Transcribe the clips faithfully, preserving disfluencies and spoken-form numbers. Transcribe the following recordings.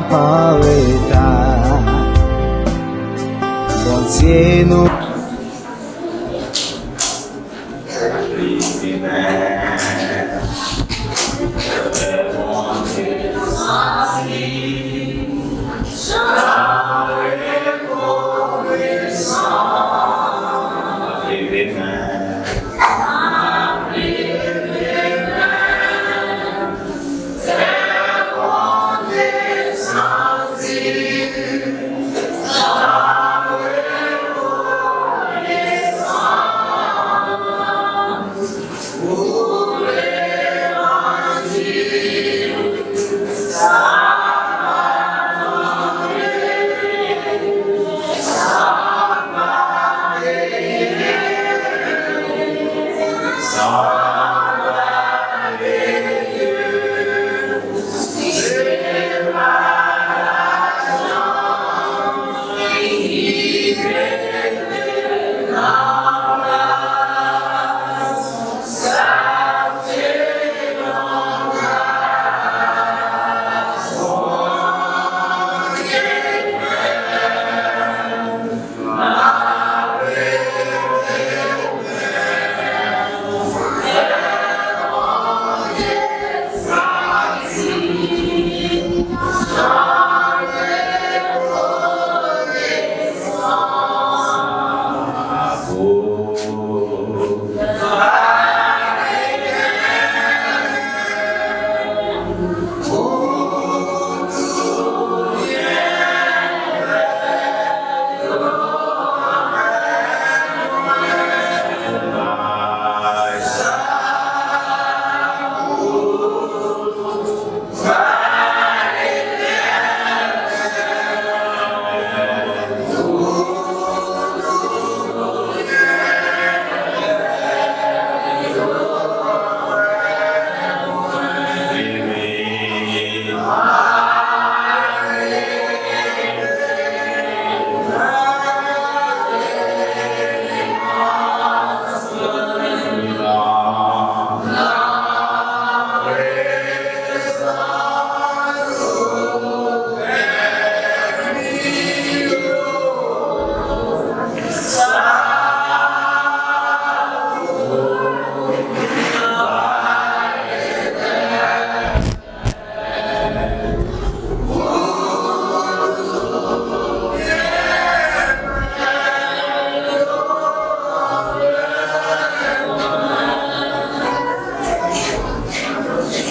An reta. Bondye nou.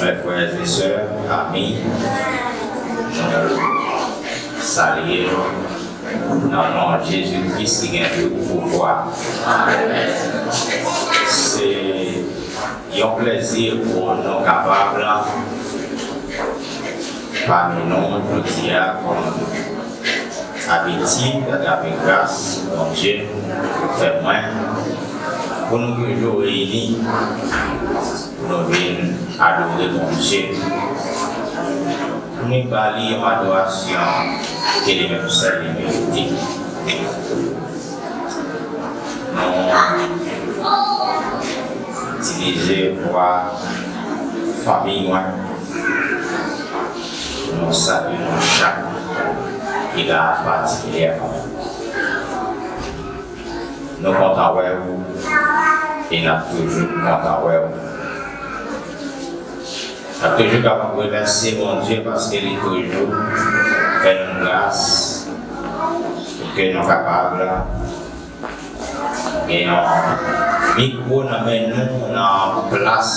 Mes frères et sœurs, amis, nou salye nou nan non Jezi Kris ki gen tout pouvwa. Se yon plezi pou nou kapab pami nou jodi a kòm abitid, atravè gras Bondye fè mwen, pou nou toujou reyini, pou nou vin adore Bondye, pou nou ba li yon adorasyon ke li menm sèl li merite. Nou itilize vwa fanmi mwen. Nou salye nou chak ki la patikilyèman. Nou kontan wè w e n ap toujou kontan wè w. N ap toujou kapab remèsye Bondye paske li toujou fè nou gras pou ke nou kapab gen yon mikwo nan men nou nan plas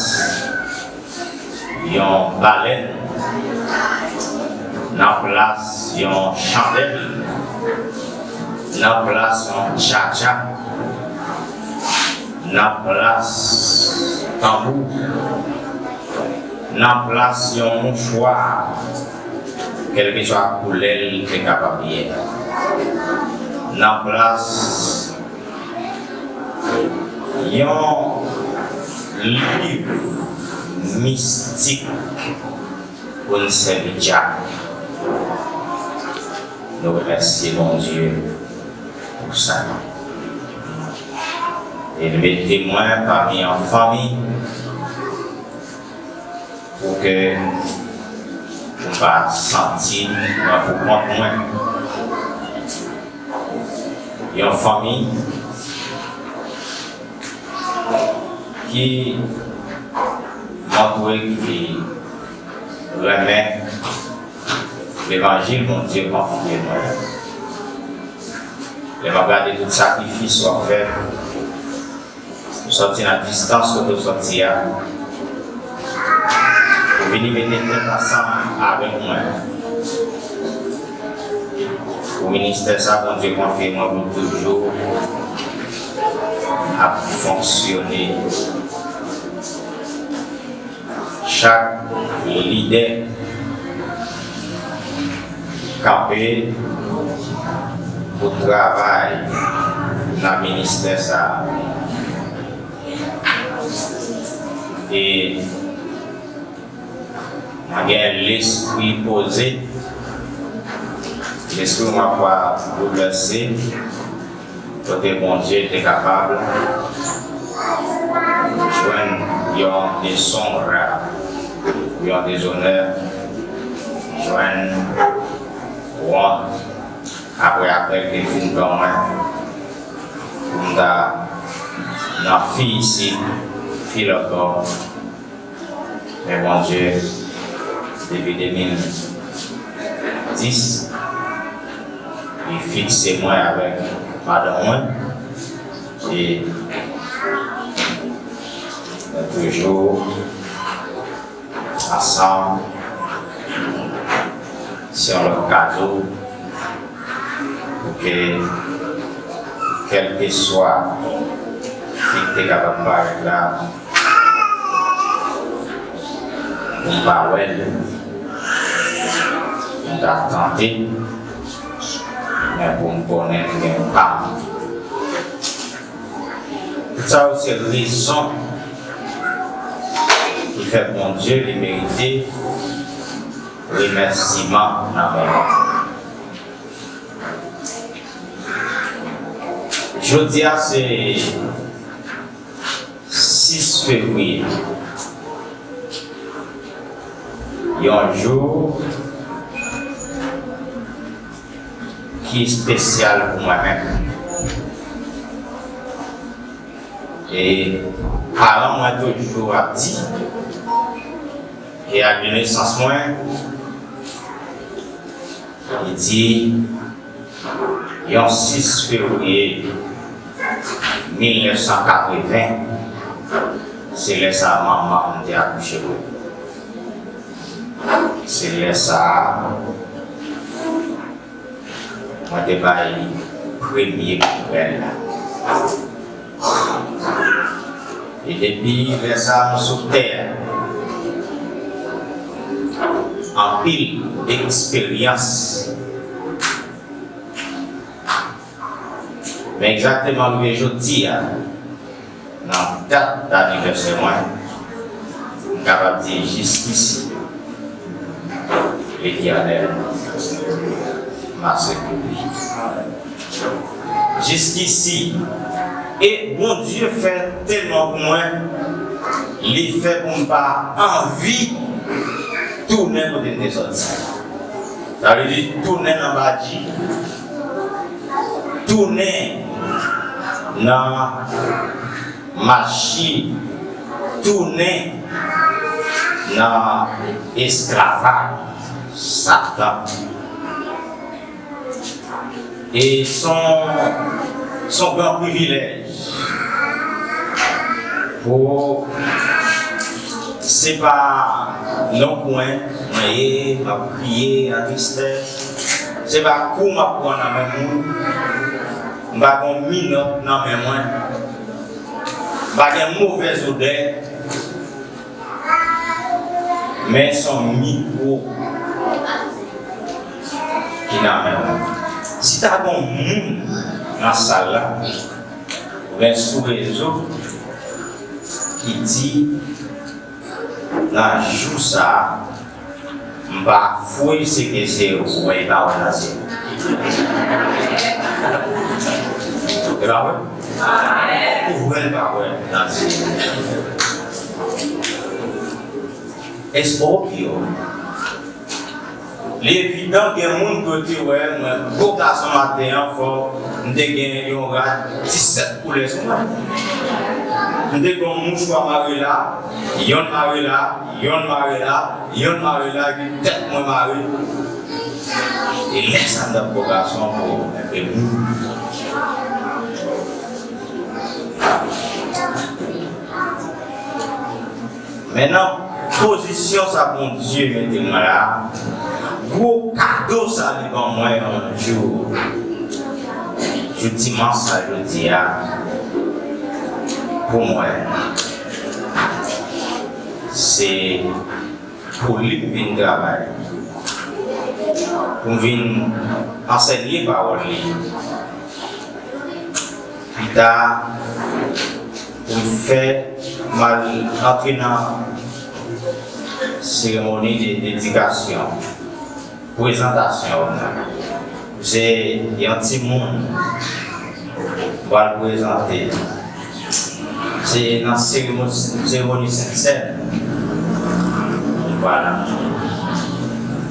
yon balèn, nan plas yon chandèl, nan plas yon tchatcha, nan plas tanbou, nan plas yon mouchwa, kèlkeswa koulè l te kapab ye, nan plas yon liv mistik pou n sèvi Djab. Nou remèsye Bondye pou sa. E l mete mwen pami yon fanmi pou ke pou m pa santi mwen pou kont mwen. Yon fanmi ki montre ki renmen levanjil Bondye konfye mwen. Lè m ap gade tout sakrifis w ap fè, ou sòti nan distans kote w sòti a, ou vini mete tèt ansanm avèk mwen. Pou ministè sa, Bondye konfye mwen pou toujou ap fonksyone. Chak lidè kanpe pou travay nan ministè sa a. E mwen gen lespri poze, lespri mwen pa boulvèse, kote Bondye te kapab jwenn yon desonra, yon dezonè, jwenn wont apre apèl ke l fin ban mwen pou m ta nan fi isit, fi lòtbò. Men Bondye, depi de mil dis, li fikse mwen avèk madanm mwen. E nou toujou ansanm. Se yon lòt kado pou ke, kèlkeswa fi k te kapab parèt la, pou m pa wè l, m ta tante, men pou m konnen l gen pa m. Tout sa yo se rezon ki fè Bondye li merite remèsiman nan men mwen. Jodi a se sis fevriye, yon jou ki espesyal pou mwen menm. E paran mwen toujou ap di, e ak de nesans mwen, li di, yon sis fevriye mil nèf san katreven, se lè sa a manman m te akouche mwen. Se lè sa a mwen te bay premye kourèl la. E depi lè sa a, m sou tè a. Anpil eksperyans. Men egzakteman rive jodi a, nan dat anivèsè mwen, m kapab di jiskisi, Letènèl mase pou li. Jiskisi, e Bondye fè tèlman pou mwen, li fè pou m pa anvi tounen kote m te sòti. Sa vle di tounen nan Badji, tounen nan machi, tounen nan esklavaj Satan. E son, son gran privilèj pou se pa nan kwen mwen ye, m ap kriye an tristès. Se pa kou m ap pran nan men moun. M pa gen minòt nan men mwen. M pa gen movèz odè. Men se yon mikwo ki nan men mwen. Si ta gen yon moun nan sal la, oubyen sou rezo, ki di, nan jou sa a, m pa fwe se ke se wè l pa wè nan zye m. E pa vre? Ou wè l pa wè nan zye m. Espo yo. Li evidan gen moun ki te wè mwen gwo gason maten an, fò m te gen yon rad disèt koulè sou mwen. M te gen yon mouchwa mare la, yonn mare la, yonn mare la, yonn mare la, epi tèt mwen mare. E lè sa m t ap gwo gason pou enpe moun. Men nan pozisyon sa Bondye mete mwen la, gwo kado sa li ban mwen yon jou, jou dimanch sa jodi a, pou mwen, se pou li m vin travay, pou m vin ansèye pawòl li. Pita, pou m fè m al antre nan seremoni de dedikasyon, prezantasyon. Se yon timoun m pral prezante. Se nan seremoni, seremoni Sentsèn. Vwala.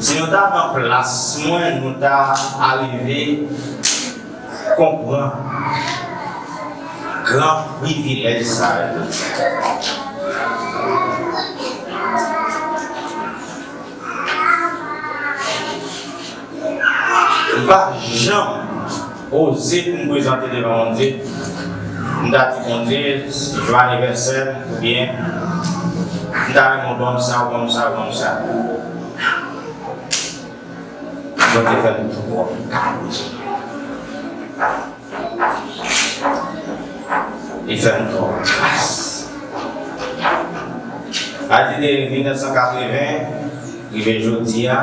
Si nou ta nan plas mwen, nou ta arive konprann gran privilèj sa yo. M pa janm oze pou m prezante devan Bondye. M ta di Bondye, jou anivèsè m, oubyen m ta renmen w ban m sa, w ban m sa, w ban m sa. Bondye fè m twòp kado. Li fè m twòp gras. Pati de mil nèf san katreven rive jodi a,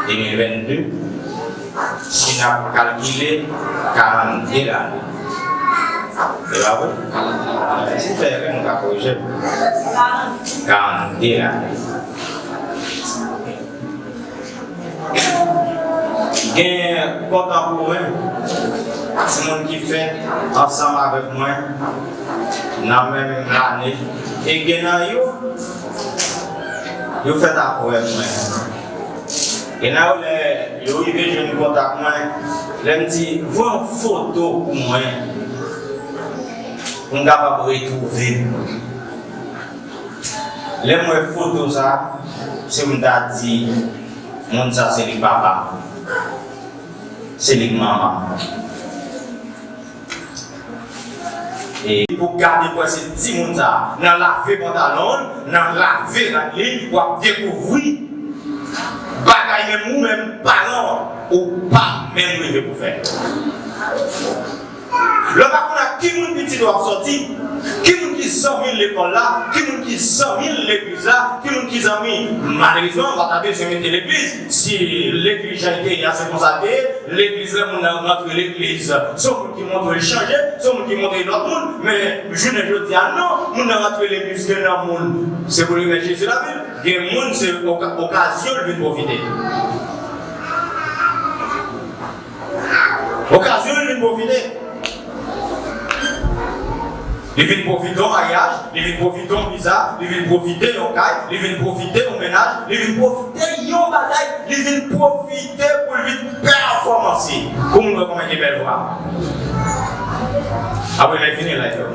de mil vennde, si n ap kalkile, karannde lane. Se pa vre? Si m fè erè, nou ka korije m. Karannde lane. Gen kontanporen, timoun ki fèt ansanm avèk mwen nan menm lane, e gen nan yo, yo fèt apre mwen. Gen nan yo, lè yo rive jwenn kontak mwen, lè m di, "Voye yon foto pou mwen, pou m kapab retwouve m." Lè m wè foto sa, se pou m ta di, moun sa se li papa m, se li manman m. E pou gade kwè se timoun sa, nan lave pantalon l, nan lave rad li, w ap dekouvri bagay menm ou menm paran w, ou pa menm rive pou fè. Lè w pa konn ak ki moun pitit ou ap sòti, ki moun ki zanmi l lekòl la, ki moun ki zanmi l legliz la, ki moun ki zanmi, malerezman, w ap ta bezwen mete legliz. Si legliz jan l te ye a, se konsa l te ye. Legliz, lè moun nan rantre legliz, se yon moun ki montre l chanje, se yon moun ki montre l lòt moun. Men jounen jodi a, non, moun nan rantre legliz, gen nan moun, se pou l remèt Jezi lavi l. Gen moun, se oka-, okazyon l vin pwofite. Okazyon l vin pwofite. Li vin pwofite yon maryaj, li vin pwofite yon viza, li vin pwofite yon kay, li vin pwofite yon mennaj, li vin pwofite yon bagay, li vin pwofite pou l vin pèfòmanse. Pou moun wè kòman gen bèl vwa. Apre lè fini la, yo.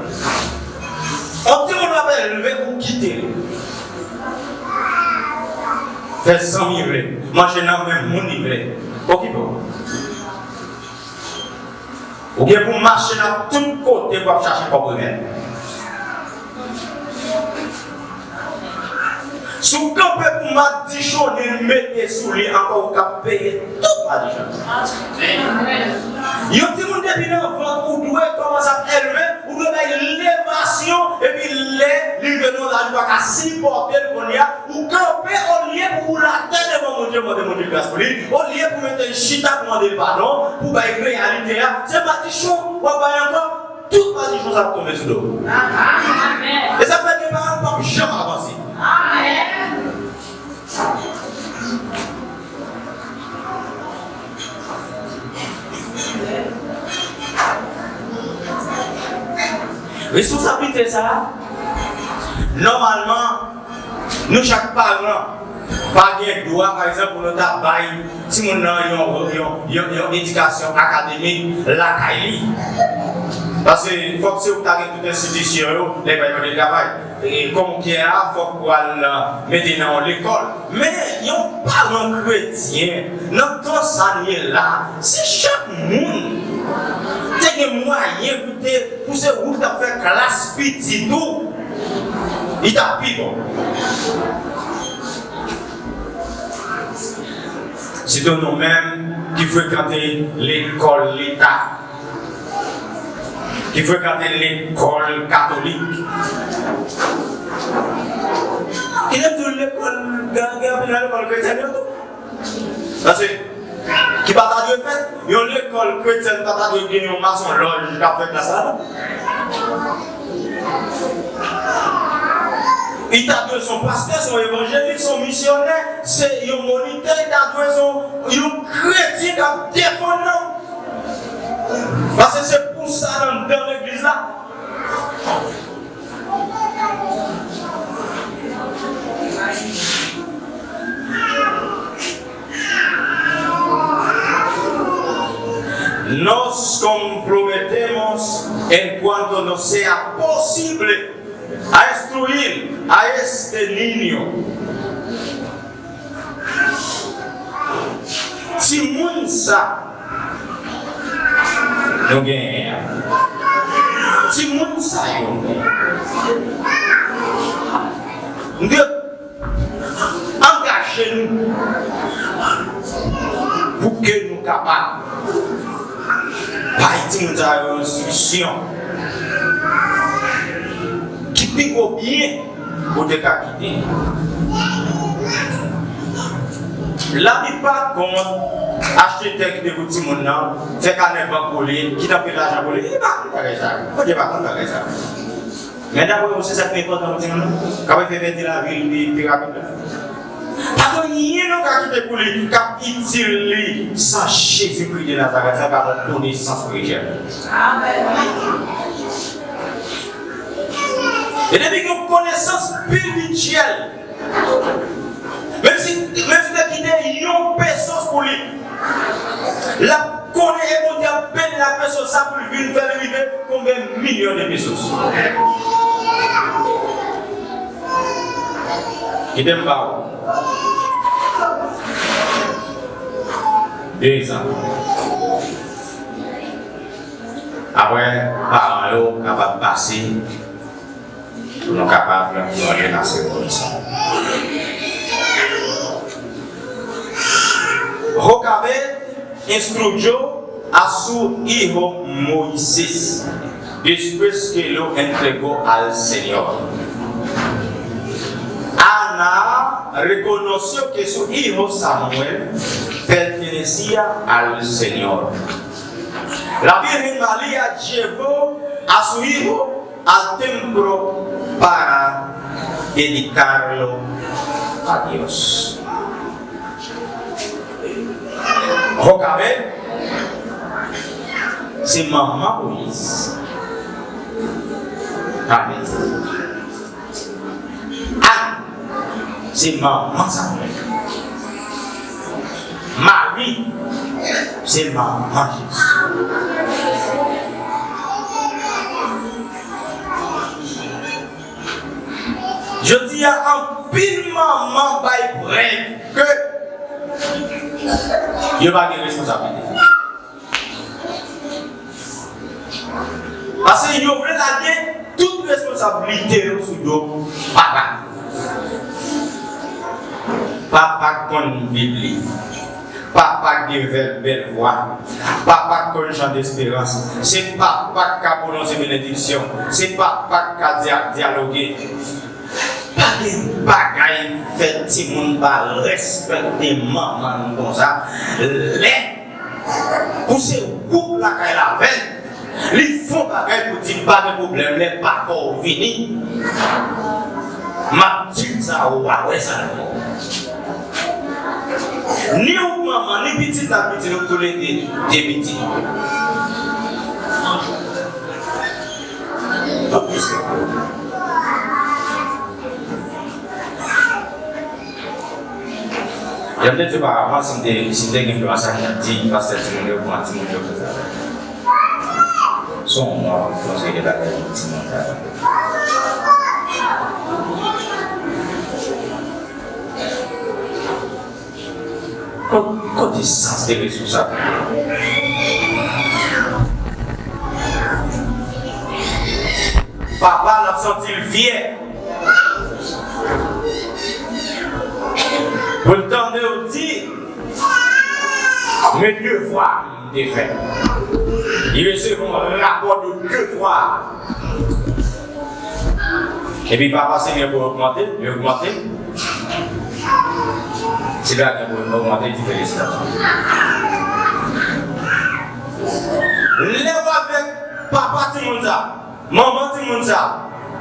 On timoun ap elve pou kite l. Fè zanmi vle. Manje nan men moun li vle. Okipe w. Ou gen pou mache nan tout kote pou ap chache kòb remèd. Si w kanpe pou madichon li mete sou li ankò, ou k ap peye tout madichon. Yon timoun depi nan vant ou dwe kòmanse ap elve, ou dwe bay levasyon, epi lè li rive nan yon laj ou pa ka sipòte l kounye a, ou kanpe olye pou ou l atè devan Bondye, mande Bondye gras pou li, olye pou mete l chita pou mande l padon, pou bay reyalite a, se madichon w ap bay ankò, tout madichon sa ap tonbe sou do w. E sa fè gen paran w p ap janm avanse. Responsablite sa a, nòmalman, nou chak paran, Pa gen dwa, pa egzanp, pou nou ta bay timoun nan yon, yon, yon, yon edikasyon akademik lakay li. Paske fòk se ou ki ta gen tout enstitisyon yo, lè yo bay mande travay. E kòm ou kè a, fòk ou al, uh, mete nan yon lekòl. Men yon paran kretyen, nan tan sa n ye la, si chak moun te gen mwayen pou te, pou se ou ki t ap fè klas pitit ou, li t ap pi bon. Sitou nou menm ki frekante lekòl leta, ki frekante lekòl katolik. Ki te di w lekòl, gen, gen anpil nan lekòl kretyèn yo tou. Paske, ki pa ta dwe fèt, yon lekòl kretyèn pa ta dwe gen yon masonlòj k ap fè klas la, non. Li ta dwe se yon pastè, se yon evanjelis, se yon misyonè, se yon monitè, li ta dwe se yon, yon kretyen k ap defann non. Paske se pou sa n anndan legliz la. Nos comprometemos en cuanto nos sea posible a instruir a este niño. Timoun sa nou genyen an. Timoun sa yo nou genyen. Nou dwe angaje nou pou ke nou kapab bay timoun sa yo enstriksyon ki pi gwo byen ou te ka kite. Laplipa kont achte tè kite pou timoun nan, fè kanè bank pou li, kite anpil lajan pou li. Li pa konn bagay sa yo. Bondye pa konn bagay sa yo. Men dapre ou, se sa k pi enpòtan pou timoun nan? K ap fè pèdi lavi l pi, pi rapid la? Pa gen anyen nou ka kite pou li k ap itil li san Jezikri de Nazarèt, sa pa yon konesans spirityèl. Amèn. E depi gen yon konesans espirityèl, menm si, menm si te kite yon pesos pou li, l ap konnen e Bondye ap beni l ak pesos sa pou l vin fè l rive konbyen milyon de pesos. Kite m ba ou de egzanp. Apre, paran yo kapab pase pou nou kapab mande nan seremoni sa. Jokabed instruyó a su hijo Moisés después que lo entregó al Señor. Ana reconoció que su hijo Samuel pertenecía al Señor. La Virgen María llevó a su hijo al templo para dedicarlo a Dios. Jokabed se manman Moyiz. Amèn. Ann se manman Samyèl. Mari se manman Jezi. Jodi a, anpil manman bay prèv ke yo pa gen responsablite. Paske yo vle lage tout responsablite yo sou do papa. Papa k konn Bib li. Papa k gen bèl, bèl vwa. Papa k konn chante esperans. Se papa k ka pwononse benediksyon. Se papa k ka dya-, dyaloge. Pa gen bagay fè timoun pa respekte manman l konsa. Lè pou se ou k lakay la avè l, li fè yon bagay pou di pa gen pwoblèm, lè papa w vini, m ap di l sa, w a wè sa l fè w. Ni ou k manman, ni pitit la, pitit nou toulede de pitit. Anplis ke pou ou. Jan m te di oparavan, si m te, si m te gen dwa sa, m t ap di pastè timoun yo pran timoun yo pou travay. Se yon mò, m panse de bagay pou timoun travay. Ko-, kote sans de responsabilite? Papa l ap santi l fyè pou l tande w di, men devwa m te fè. Li resevwa yon rapò de devwa. Epi papa se gen pou ogmante, li ogmante. Si bagay pou ogmante, di felisitasyon. Lè w avèk papa timoun sa, manman timoun sa,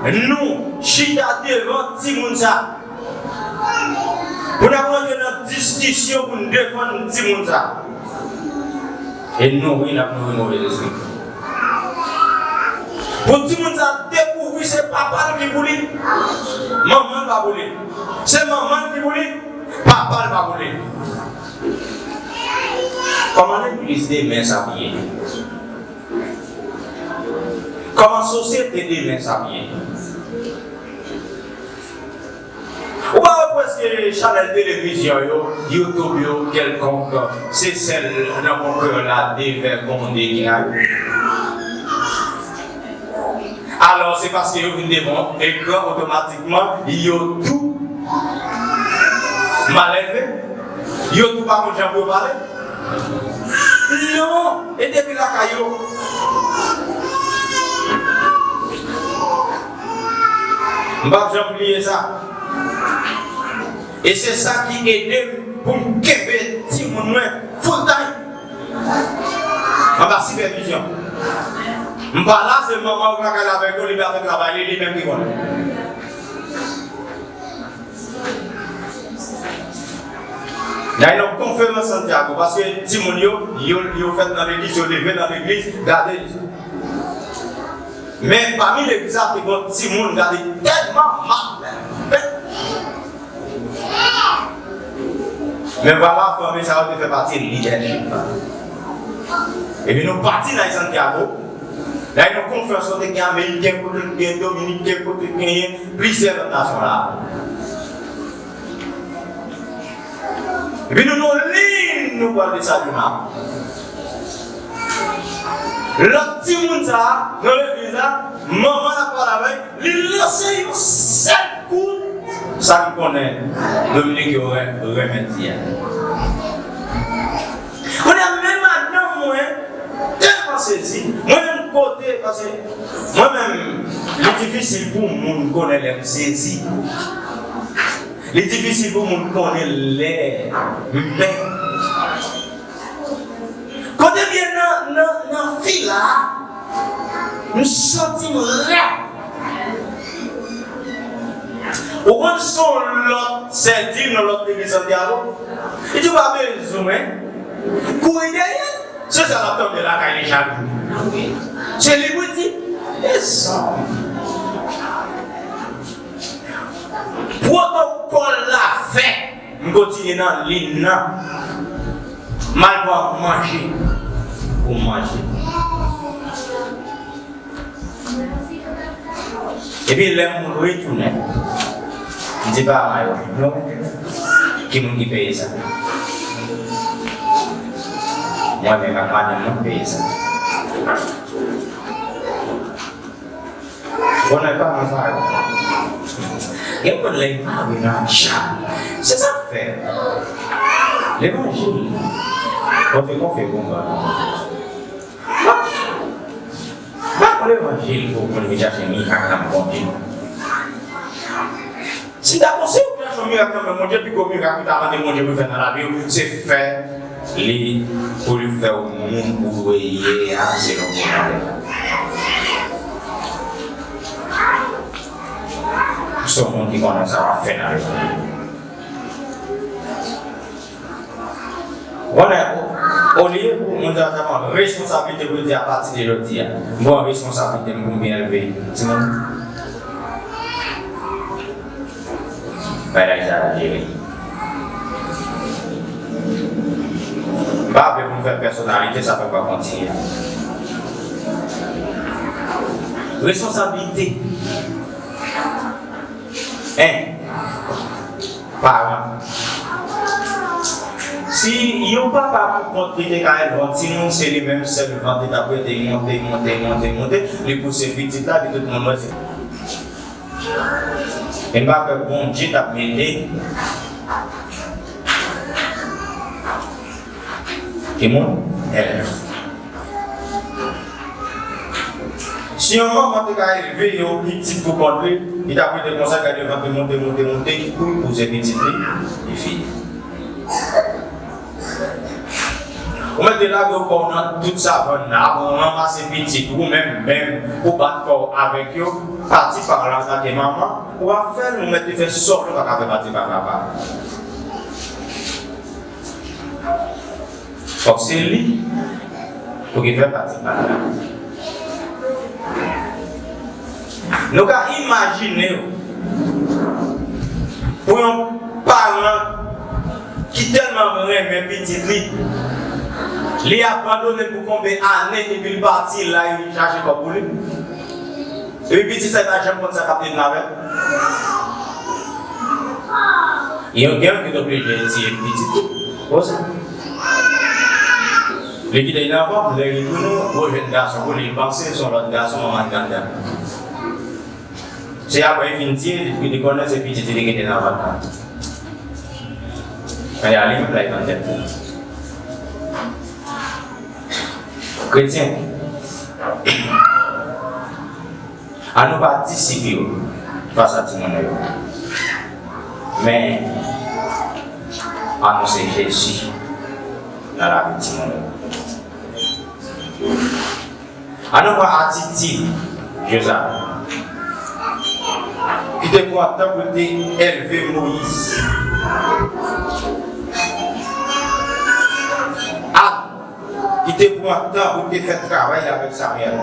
nou chita devan timoun sa. Pou n ap rantre nan diskisyon pou n defann timoun sa. E nouri, n ap nouri move lespri. Pou timoun sa dekouvri se papa l ki pou li, manman l pa pou li. Se manman l ki pou li, papa l pa pou li. Kòman legliz demen sa ap ye? Kòman sosyete demen sa ap ye? Ou pa wè prèske chanèl televizyon yo, YouTube yo, kèlkonk, se sèl nan bon kreyòl la, devègonde ki la yo. Alò, se paske yo vin devan ekran, otomatikman, yo tou malelve, yo tou pa konn jan pou yo pale. Non, e depi lakay yo. M p ap janm bliye sa. E se sa ki ede m pou m kenbe timoun mwen full time anba sipèvizyon. M pa la, se manman yo k lakay la avèk yo, li pral fè travay li, li menm ki konnen. Dayè nan konferans Santiago, paske timoun yo, yo, yo fèt nan legliz, yo leve nan legliz, gade. Men pami legliz la, te gon timoun, gade tèlman mal. Men vwala, fanmi sa yo te fè pati lidèchip la. Epi nou pati nan Santiago. Dayè nan konferans, kote gen Ameriken, kote gen Dominiken, kote genyen plizyè lòt nasyon la. Epi nou nan liy, nou pral desann la. Lòt timoun sa a, nan legliz la, manman l ap pale avè l, li lanse yon sèl kou. Sa n konnen, Dominiken yo ren-, renmen di a. Kounye a, men madanm mwen, tèlman sezi, mwen menm kote, paske mwen menm, li difisil pou moun konnen lè m sezi. Li difisil pou moun konnen lè m pè. Kote m ye nan, nan, nan fila a, m santi m rèd. Ou konn se yon lòt sè di m nan lòt legliz Santiago? Li di w pa bezwen kouri dèyè l. Se sa l ap tande lakay li chak jou. Se li pou di, mezanmi. Pwotokòl la fèt, m kontinye nan liy nan. M al pran manje pou m manje. Epi lè m retounen, m di paran yo, nou, ki moun ki peye sa? Mwen menm ak madanm mwen peye sa. Konnen paran sa yo, gen moun lè yo pa vle nan djab. Se sa k fè levanjil, Bondye konfye pou mwen. Pa pou levanjil pou moun vin chache mirak nan men Bondye. Si ta konn se ou chache yon mirak nan men Bondye, pi gwo mirak ou ta mande Bondye pou l fè nan lavi w, se fè li pou li fè w moun ou dwe ye a selon volonte l. Se yon moun ki konnen sa w ap fè nan lavi w. Konnen, olye pou moun sa ta pran responsablite pou l di apati de jodi a, m pran responsablite m pou m byen elve timoun. Bagay sa a jere. Pa vle pou n fè pèsonalite, sa fè m pa kontinye. Responsablite. En. Paran. Si yon papa pou kont li te ka elve yon timoun, se li menm sèl vant li t ap rete monte, monte, monte, monte, li pouse pitit la, epi tout moun wè se. E m pa kwè Bondye t ap mete timoun elve. Si yon manman te ka elve yon pitit pou kont li, li t ap rete konsa, gade vant li monte, monte, monte, pou l pouse pitit li, li fini. Ou mèt te lage kò w nan tout savann nan, ap ranmase pitit ou menm menm, ou bat kò w avèk yo, pati pa w la, sa te manman, w ap fè l, ou mèt te fè sa w pa ka fè pati pa papa. Fòk se li pou ki fè pati pa l la. Nou ka imajine w pou yon paran ki tèlman renmen pitit li, li abandone l pou konbe ane epi l pati la, li chache kòb pou li. Epi pitit sa li pa janm konn sa k ap rive avè l. Yon gen ki t oblije tiye pitit li. Konsa. Li kite l nan vant, lè li tounen, gwo jèn gason pou li, li panse se yon lòt gason manman t anndan. Se apre li fin tiye, li, li konnen se pitit li li kite nan vant la. Men a li menm la li pran tèt li. Kretyen, ann nou pa disip yo fas a timoun yo. Men, anonse Jezi nan lavi timoun yo. Ann nou pran atitid Jozafat, ki te pran tan pou l te elve Moyiz. Ann ki te pran tan pou te fè travay avèk Samyèl.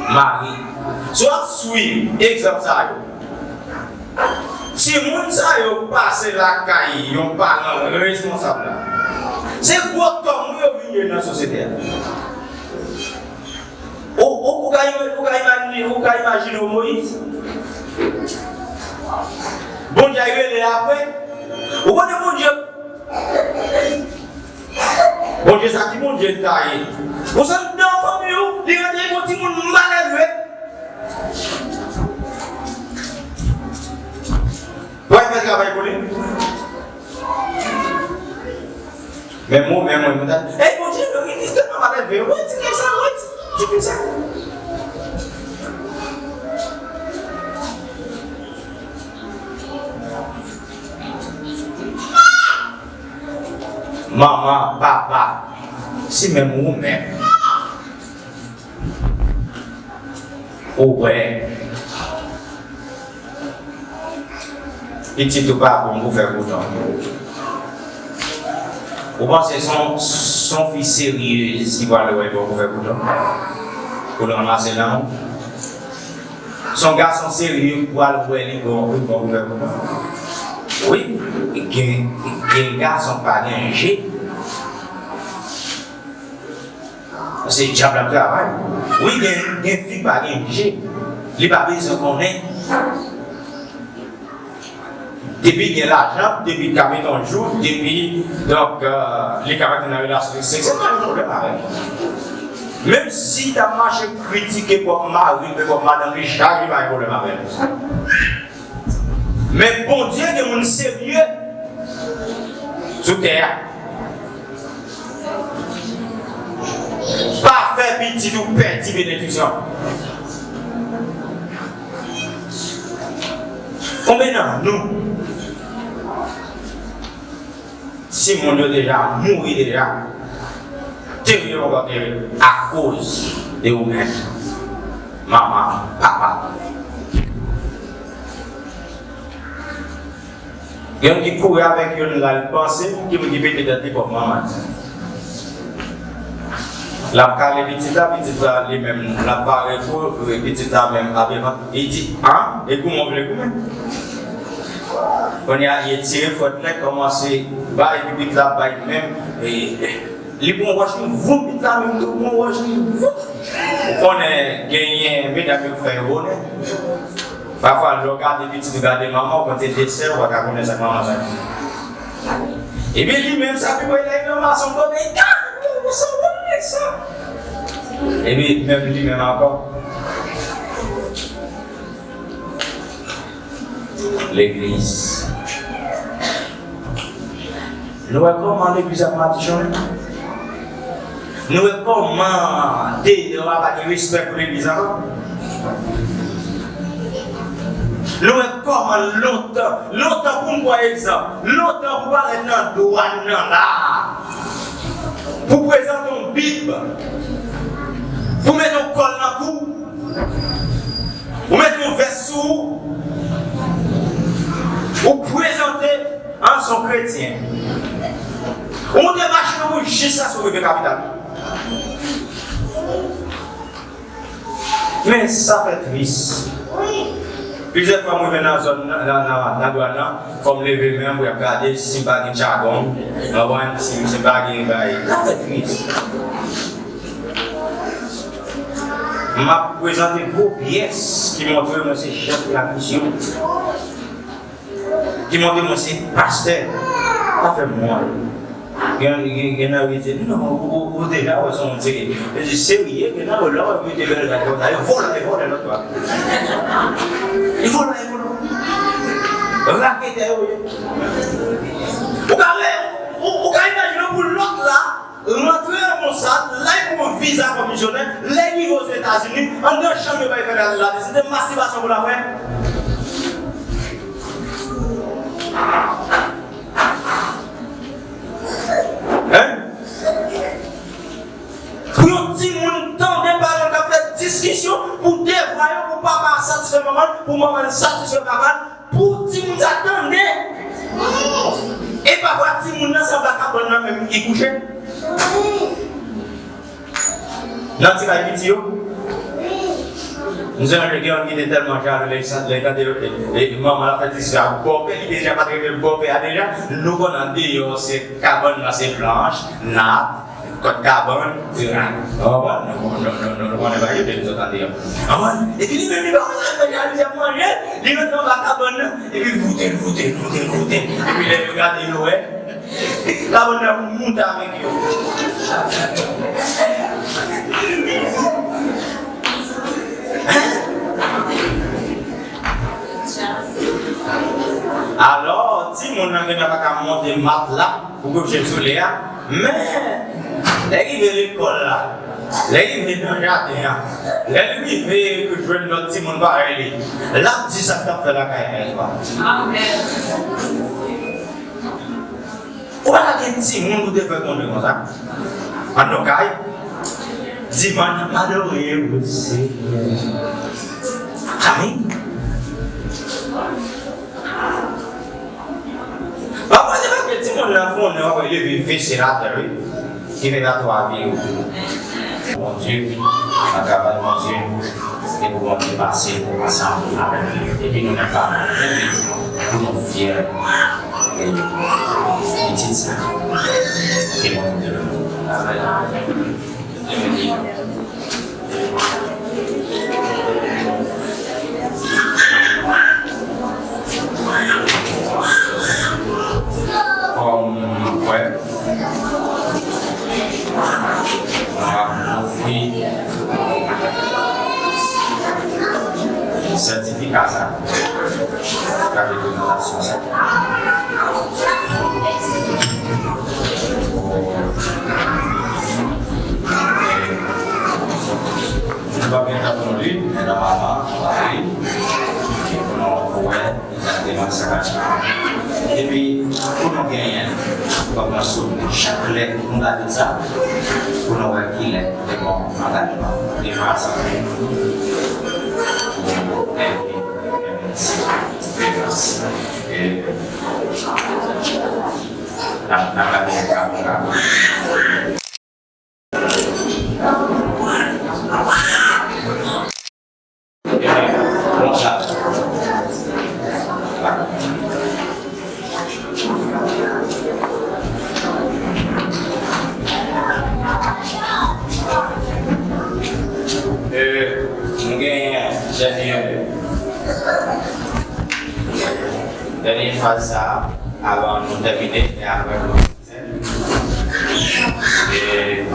Mari, si w ap swiv egzanp sa yo, timoun sa yo pase lakay yon paran responsab la, se gwo tòm wi yo vin ye nan sosyete a. Ou, ou, ou ka ima-, ou ka imajine, ou ka imajine w Moyiz? Bondye a rele apre. Ou konnen Bondye Bondye sa ki Bondye l ta ye? Ou santi nan fanmi w, li rete yon timoun malelve. Pou al fè travay pou li. Men mwen, men mwen, mwen ta, ey, Bondye, nou rete tèlman malelve. Wi, ti nèg sa, wi, ti, ti fi sa. Manman, papa, si menm ou menm, ou wè pitit ou pa bon pou fè kouton, ou panse se yon, se yon fi seryez ki pral wè li bon pou fè kouton? Pou l ranmase nan ou? Se yon gason serye ki pral wè li bon, li bon pou fè kouton? Wi, gen, gen gason pa gen je. Se dyab la ap travay. Wi, gen, gen fi pa gen je. Li pa bezwen konnen. Depi gen lajan, depi ka met yon jou, depi, donk, euh, li ka rantre nan relasyon seksyèl, pa gen pwoblèm avè l. Menm si l ta mache kritike pwòp mari l, pwòp madanm li, chak jou, pa gen pwoblèm avè l. Men Bondye gen moun serye sou tè a. Pa fè pitit ou pèdi benediksyon. Konbyen nan nou, timoun yo deja mouri deja, tere yo ankò tere akoz de ou menm, manman, papa? Youn ki kouri avèk youn la, l panse ki pou ki pete tèt li pwòp manman. L ap kale pitit la, pitit la li menm, l ap pare pou, pitit la menm ap devan. Li di, an, e goumen w vle goumen? Kounye a, li etire fwèt la, kòmanse Bay, epi bit la bay menm, e, li pran wòch, li voum bit la menm tou, pran wòch, li voum. Ou konnen, genyen medam yo k fè yo bonè. Pafwa, lè w gade pitit ou, gade manman, ou konn se de sè, ou pa ka konnen sa k manman sa. Ebyen, li menm, sa pi bwè, lè l nan mason, kote, gade, ou sa, ou sa. Ebyen, menm li menm ankò. Legliz. Nou wè kòman legliz ap madichonnen? Nou wè kòman deyò a pa gen respè pou legliz ankò? Nou wè kòman lontan, lontan pou m pran egzanp, lontan pou parèt nan dwàn nan la, pou prezante yon bib, pou mete yon kòl nan kou, ou mete yon vès sou ou, ou prezante an se yon kretyen. Ou monte machin nan pou jiskaske w rive kapital. Men sa fè tris. Plizyè fwa mwen rive nan zòn nan, nan, nan, nan dwàn nan, fò m leve men m pou y ap gade si m pa gen dyagonn, w konprann, si, si m pa gen bay. Sa fè tris. M ap prezante gwo pyès ki montre mwen se chèf lakisyon, ki montre mwen se pastè. Sa fè m mal. Gen, gen, gen nan yo di, "Non, ou, ou, ou deja wè se yon moun serye." Yo di, "Serye?" Gen nan yo la, yo mete bèl rad konsa, yo vòlè, yo vòlè lòt bò. Yo vòlè, yo vòlè. Raketè yo ye. Ou ka, ou, ou ka imajine pou lòt la, rantre nan Mosad, la, li pran viza kòm misyonè, lè li rive Ozetazini, anndan chanm yo bay fè la, la, se te mastibasyon pou l ap fè. Hein? Pou yon timoun tande paran l k ap fè diskisyon pou devwa yo, pou papa a satisfè manman l, pou manman l satisfè papa l, pou timoun sa tande. E pafwa timoun nan se anba kabann nan menm li kouche. Nan ti kay piti yo. M sonje gen youn ki te tèlman jalou lè, lè l tande, e, e, manman l ap fè diskisyon ak bòpè, li deja pa t renmen bòpè a deja. Nou konn andeyò se kabann nan se planch, nat, kòd kabann, dra. Ou konprann? Nou, nou, nou, nou, nou konnen bagay yo, depi sot andeyò. Ou konprann? Epi li menm li pa konn sa l fè, jalouzi ap manje, li ret anba kabann nan, epi l voute, l voute, l voute, l voute. Epi lè yo gade yo wè, kabann nan pou moute avèk yo. Alò, timoun nan genlè pa ka monte matla pou kouche l sou li a, men lè l rive lekòl la, lè l rive nan jaden an, lè l rive jwenn lòt timoun parèy li, l ap di sa k t ap fè lakay mèt la. Amèn. Ou pa ta gen timoun pou te fè kondwi konsa. Ann nou kay. Di, "M ap adore ou, Senyè." Amèn. Pafwa, se paske timoun nan fè yon nè, w ap wè leve vese atè, wi. Ki fè atè a vire otou. Bondye, nan travay Bondye, e pou Bondye pase ansanm avèk nou. Epi nou menm paran, pou nou fyè de pitit sa. Ke Bondye beni nou. Kòm frè, mwen ap ofri sètifika sa, kat de prezantasyon sa. Nou pa gen tan pou nou li, men nòmalman, nou va li. Pou nou wè. Egzakteman sa k ap fèt. Epi, pou nou genyen kòm yon souvni, chak lè nou gade sa, pou nou wè kilè te bon angajman, te rasanble pou Kèvin, Kèvin Silvans. E, n ap, n ap gade yon kamera. Konsa. Dènye faz sa a, avan nou tèmine, e apre nou fè. E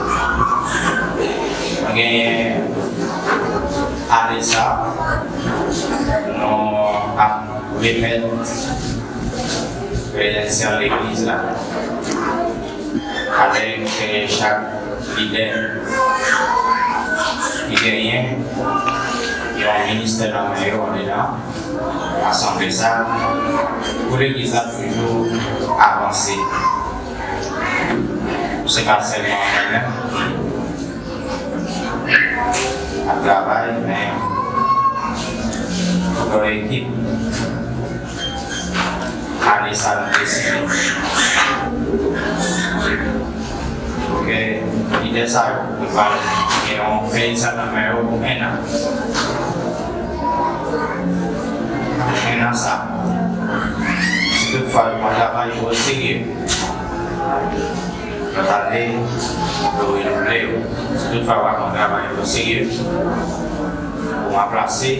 nou genyen ane sa, nou ap remèt kredansyèl legliz la. Avèk, eh, chak lidè ki genyen yon ministè nan men yo andedan asanble sa, pou legliz la toujou avanse. Se pa sèlman mwen menm ki ap travay, men yon ekip. Ane sa nou deside pou ke lidè sa yo, yo pral gen yon peyi sa nan men yo pou enn an. Enn an sa, si toutfwa yo pran travay yo oserye, lòt ane, yo renouvle yo. Si toutfwa yo pa pran travay yo oserye, ou ranplase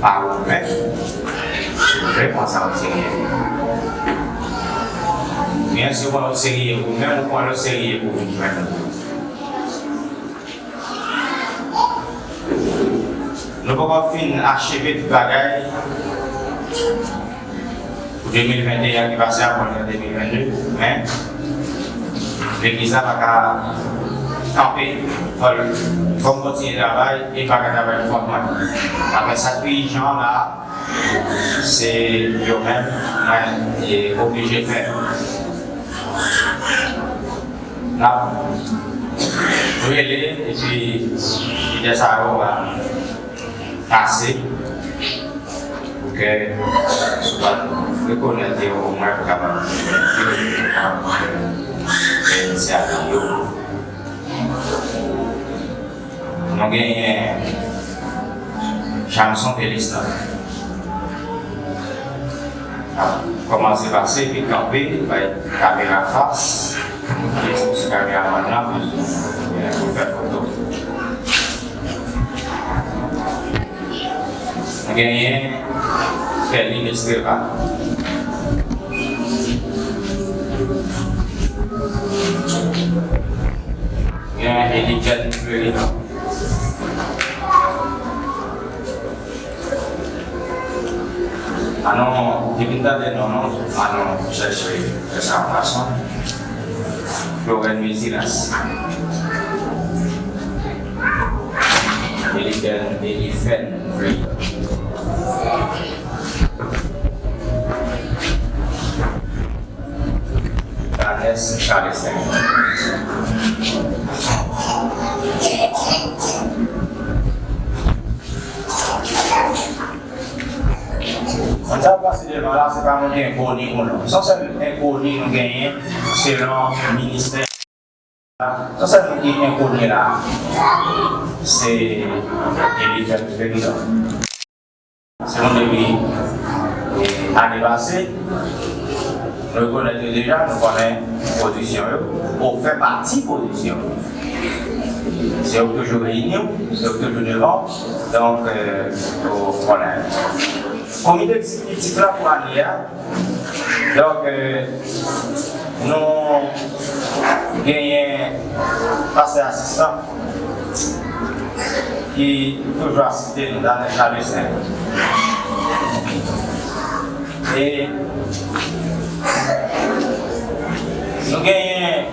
pa ou menm, si w vle pran sa oserye. Men si w pran l oserye, ou menm ou pran l oserye pou vin jwenn nou. Nou poko fin acheve tout bagay pou de mil venteyen an ki pase a pou al nan de mil vennde, men legliz la pa ka kanpe. Fò l, fò m kontinye travay, e pa ka travay pou kont mwen. Apre sa, dirijan la, se yo menm mwen, e, oblije fè. N ap rele, epi lidè sa yo va pase pou ke sou pral rekonèt yo omwen pou kapab fè inisyativ yo. Nou genyen Jamson Pelistan. Ap kòmanse pase epi kanpe, bay kamera fas, epi kameramann nan pou fè foto. Nou genyen Fèlin Estreva. Gen Elidjèn Fleury. Anon, depi n tande non non, anon chèche fè sa yon fason. Florèn Mezilas. Elifèn, Elifèn Fleury. Danès Charlestin. Moun sa yo pase devan la, se pa moun ki enkoni pou nou. Se yon sèl enkoni nou genyen selon ministè. Sa, sa nou ki enkoni la, se Elifèn Fleury la. Se nou depi, e, ane pase, nou rekonèt yo deja, nou konnen pozisyon yo, ou fè pati pozisyon yo. Se yo ki toujou reyini w, se yo ki toujou devan w, donk, e, ou konnen. Komite egzekitif la pou ane a, Donk, e, nou genyen pastè asistan ki toujou asiste nou, Danès Charlestin. E nou genyen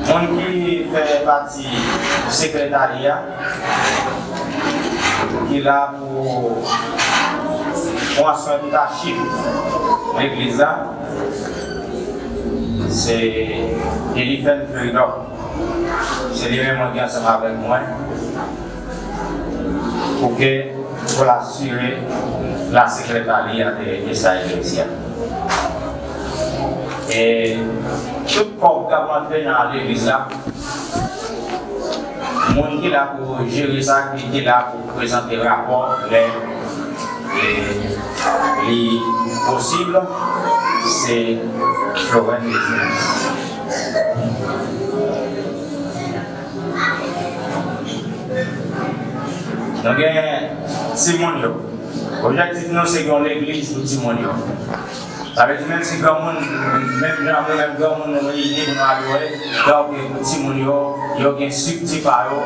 moun ki fè pati sekretarya, ki la pou pran swen tout achiv legliz la, se Elifèn Fleury Doc. Se li menm mwen ki ansanm avèk mwen pou ke, pou l asire la sekretarya de, de sa eklezya. E tout kòb k ap rantre nan legliz la, moun ki la pou jere sa, ki, ki la pou prezante rapò lè, e, li posib, se Florèn Mezilas. Nou gen timoun yo. Objektif nou se gen yon legliz pou timoun yo. Sa vle di, menm si granmoun, menm jan nou menm granmoun nou reyini pou nou adore, donk pou timoun yo, yo gen estrikti pa yo,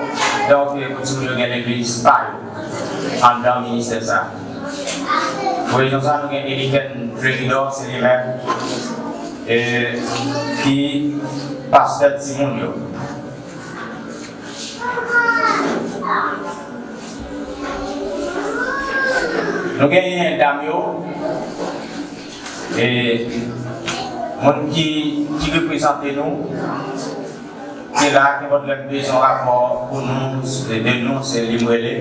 donk pou timoun yo gen legliz pa yo anndan ministè sa. Pou rezon sa, nou gen Eliken Fleridor, se li menm, e, ki pastè timoun yo. Nou genyen dam yo, e, moun ki, ki reprezante nou, ki la, kenpòt lè m bezwen yon rapò pou nou, de nou, se li m rele.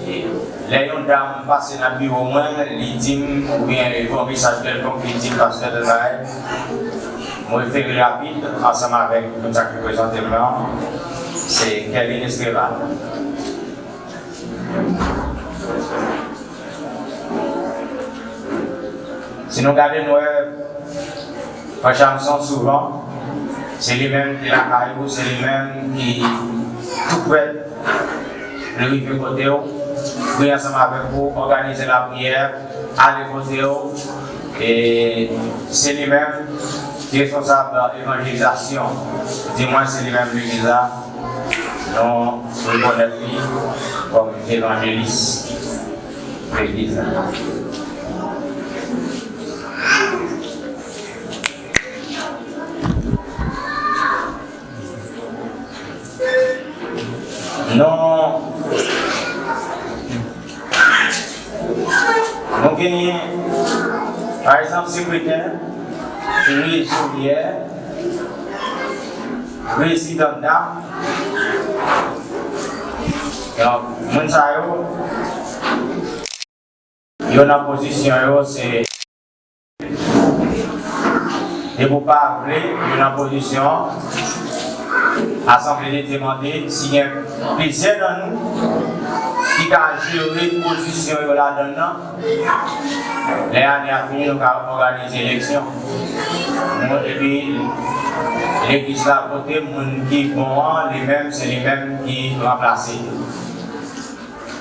E, lè yon dam pase nan biwo mwen, li di m, oubyen li voye yon mesaj kèlkonk, li di m, "Pastè, tèl bagay." Mwen refere rapid ansanm avèk moun sa k reprezante m lan, se Kevin Esteban. Si nou gade, nou wè Frè Chamson souvan, se li menm ki lakay ou, se li menm ki tou prèt, li rive kote w, priye ansanm avèk ou, òganize lapriyè, ale kote w, e se li menm ki responsab evanjelizasyon. Di mwen, se li menm legliz la, nou rekonèt li kòm evanjelis legliz la. Nou, nou genyen, pa egzanp, sekretè, trezorye, prezidan dam. Donk, moun sa yo, yo nan pozisyon yo, se depi w pa vle, yo nan pozisyon. Asanble de Dye mande si gen plizyè nan nou ki ka jere pozisyon yo ladan l nan. Lè ane a fini, nou ka òganize eleksyon. Nou, epi legliz la vote moun ki bon an, li menm, se li menm ki ranplase.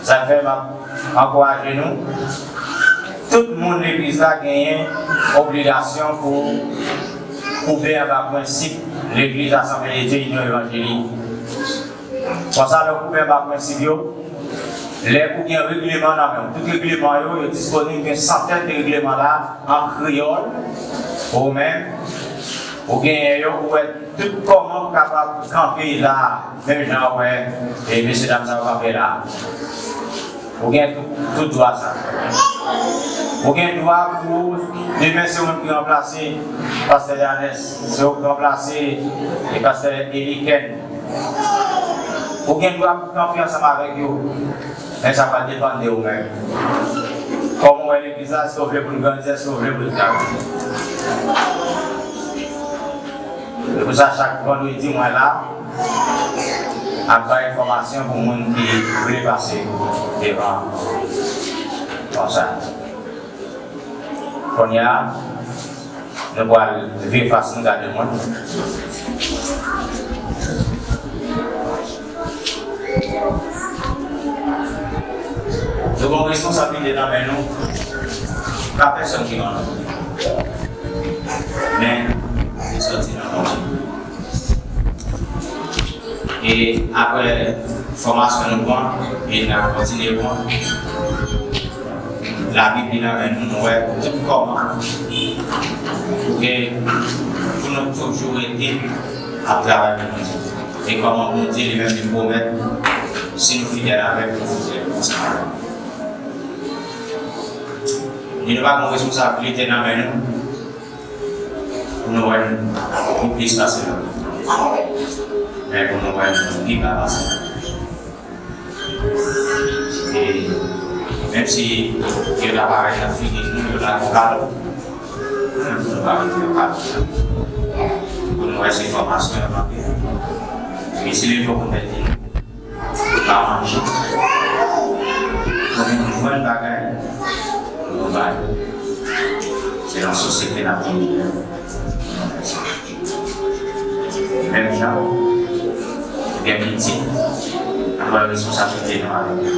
Sa fè m ap ankouraje nou. Tout moun legliz la genyen obligasyon pou koube anba prensip legliz Asanble de Dye Inyon Evanjelik. Konsa, lè w koube anba prensip yo, lè ou gen regleman nan men w, tout regleman yo, yo disponib, gen santèn de regleman la an kreyòl, ou menm, ou genyen yo, ou wè tout kòman ou kapab kanpe la, menm jan ou wè, e, mesye dam sa yo kanpe la. Ou gen tout, tout dwa sa. Ou gen dwa pou, demen se ou menm ki ranplase pastè Yanès, se ou ki ranplase, e, pastè Eliken. Ou gen dwa pou kanpe ansanm avèk yo. Men sa va depann de ou menm. Kòman ou wè legliz la, èske ou vle pou l grandi, èske ou vle pou l stagnan? Se pou sa, chak vandredi, mwen la, ap bay enfòmasyon pou moun ki vle pase devan konsa. Kounye a, nou pral vire fas nou gade moun. Nou gen yon responsablite nan men nou. Pa pèsonn ki nan nou. Men, li sòti nan Bondye. E apre fòmasyon nou pran, e n ap kontinye pran, Labib li nan men nou, nou wè tout kòman pou ke, pou nou toujou rete ap travay pou Bondye. E kòman Bondye li menm li pwomèt, si nou fidèl avè l, nou fidèl ansanm avè l. Li nou pa gen yon responsablite nan men nou, pou nou wè nou pi plis pase lòt. Men pou nou wè nou pi ba pase lòt. E menm si yo ta parèt nan figi nou, yo ta fè kado, pou nou pa mete yo kado. Pou nou wè se fòmasyon yo mande. Men si lè yo konn pèdi nou, pa manje. Pou nou jwenn bagay, pou nou bay. Se nan sosyete n ap viv. Menm jan, gen pitit, nou pran responsablite nou avèk yo.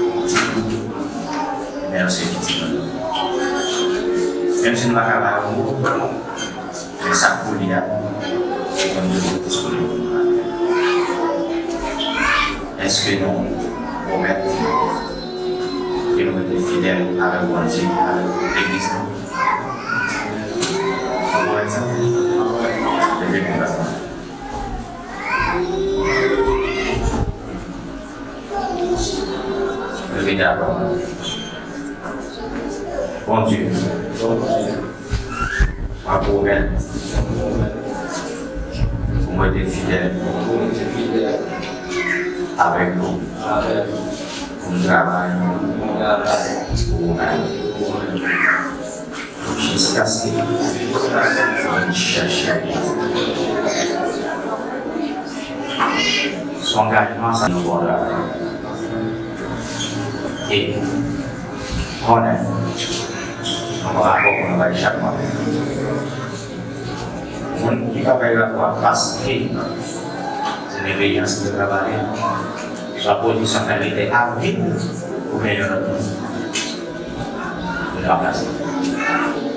Mèsi, pitit mwen. Menm si nou pa ka ba yo mo, men sa k pou li a, se konn toujou disponib. Èske nou pwomèt ke nou rete fidèl avèk Bondye, avèk legliz nou? Nou pwomèt sa? Leve men nou. Leve dabò. Bondye, mwen pwomèt pou mwen rete fidèl avèk ou, pou m travay pou ou menm. Jiskaske mwen chèche. Se yon angajman sa, yon bon travay. E konnen, yon rapò pou nou bay chak mwa. Moun ki pa bay rapò a paske se neglijans ki te travay, swa pozisyon sa li te avid, oubyen yon lòt moun. Li ranplase.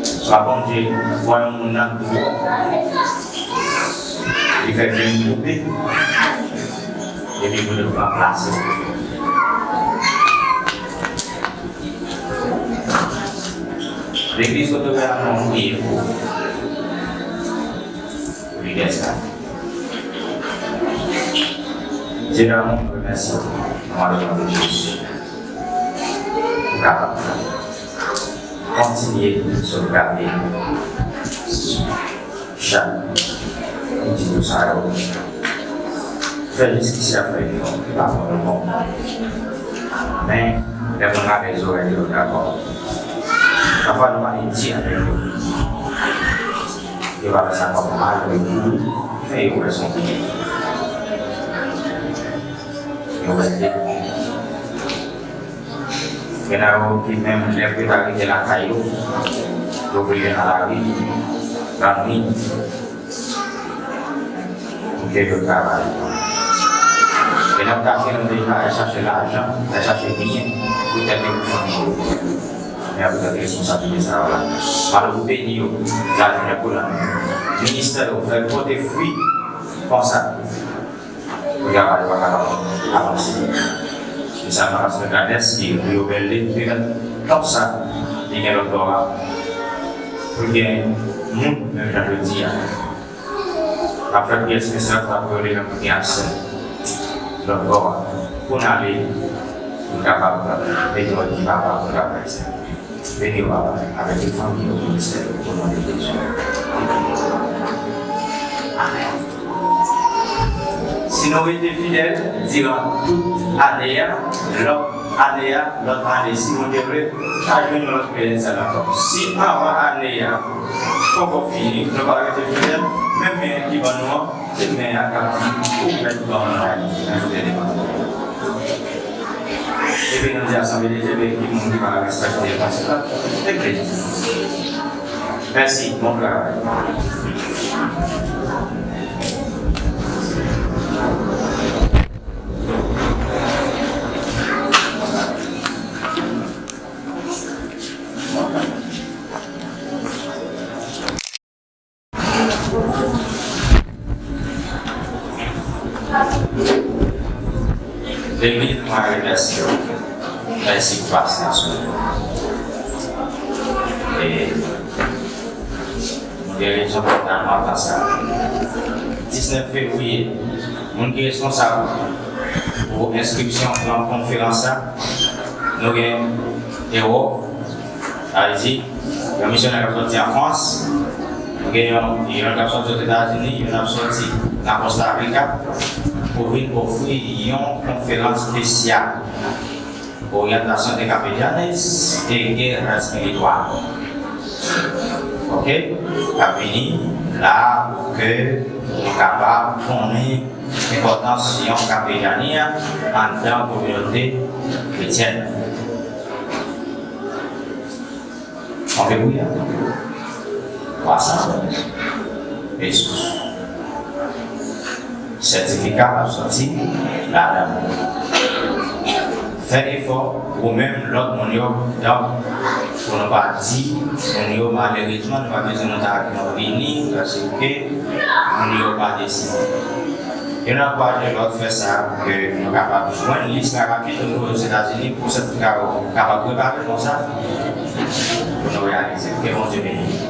Swa Bondye voye yon moun nan twò, li fè byen koupe, epi pou l ranplase. Legliz kote w ye a, nou priye pou ou. Pou lidè sa. Dye damou, nou remèsye w nan non de Jezi. Ou kapab kontinye sovgade chak pitit ou sa yo. Fè jiskisi a fè efò, pa pran yo bon. Men, lè moun lave zòrèy yo, dakò. Pafwa, nou pa gen di avèk yo. Yo pa wè sa kòm mal, men men yo wè se yon byen. Yo wè l. Gen nan yo ki menm lè pou yo ta rete lakay yo, yo vle yo nan lari, lannwit, pou ke yo travay. Gen nan yo ta fè yo deja al chache lajan, al chache byen, poutèt yo pou fanmi yo. Men avèk responsabilite sa yo la. Malè ou beni yo, lavi nèg ou la. Ministè yo fè pote fwi konsa. Pou travay yo pa kapab avanse. Espesyalman paske Kadès ki pou yo bèl li, li mèt konsa, li gen lòt bò a. Pou gen moun, menm jan jodi a. N ap fè priyè espesyal sa pou yo li menm pou gen aksè lòt bò a. Pou n ale, pou n kapab mete lòt ki pa pa pou travay sa. Beni yo, Papa, avèk tout fanmi yo, ministè yo, o non de Jezi. Amèn. Si nou rete fidèl diran tout ane a, lòt ane a, lòt ane, si Bondye vle, pa jwenn yon lòt pèlen sa ankò. Si anvan ane a poko fini, nou pa rete fidèl, menm men ki ban nou an, se men a k ap di, ou mèt ban mwen, mwen te devan. Epi nou di asanble de Dye, men ki moun ki pa respekte pastè la, epi mèsi, bon travay. Legliz, mwen remèsye w. Mèsi pou pasyans ou. E nou gen rezon pou n ta kontan sa. Diznèf fevriye, moun ki responsab pou enskripsyon nan konferans sa, nou gen Ewòp, sa vle di, yon misyonè k ap sòti an Frans, nou gen yon, yon k ap sòti Ozetazini, yon ap sòti nan Costa Rica, pou vin ofri yon konferans espesyal, Orientación de Capellanes y Guerra Espiritual. Oke? K ap vini la pou ke nou kapab konnen enpòtans yon kapeyani anndan kominote kretyèn. Kontribiyab. Twa san pesos. Sètifika ap sòti ladan. Fè efò, ou menm, lòt moun yo, donk, pou nou pa di moun yo, malerezman, nou pa bezwen nou ta vini, paske moun yo pa deside. E nou ankouraje lòt fè sa, pou ke nou kapab jwenn lis la rapid o nivo Ozetazini, pou sètifika yo kapab prepare konsa, pou nou reyalize. Ke Bondye beni.